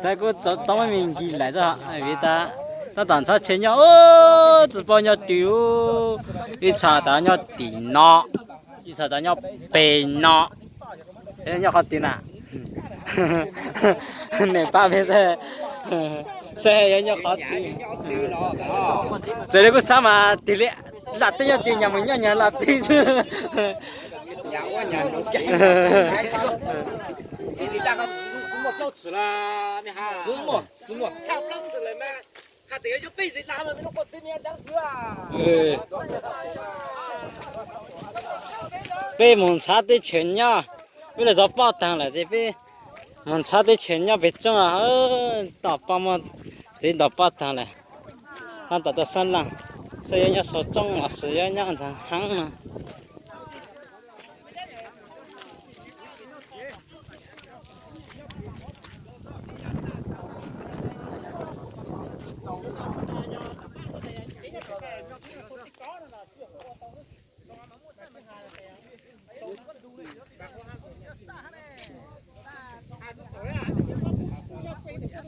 Tab kuj tau muab me nkig lawm xwb, vim tas tab tom ntxhab tsheb nyob, tsis paub nyob twg, ib txha tas nyob tim no, ib txha tas nyob pem no, nyob qhov twg na? Niam pab peb saib, saib yuav nyob qhov twg. Txawm li kuj xav mas tig li, lam twb nyob twg nyas mus nyob nyas lam twg xwb. Peb mus ntxhab teb chaws nyob, peb los zov pob taag lawm ces peb mus ntxhab teb chaws nyob pem tsooj, tom pob muaj tsev ntaus pob taag lawm. Tab tom tuaj xab laj, xav yuav nyob saum tsooj los sis yuav nyob ntawd heev no.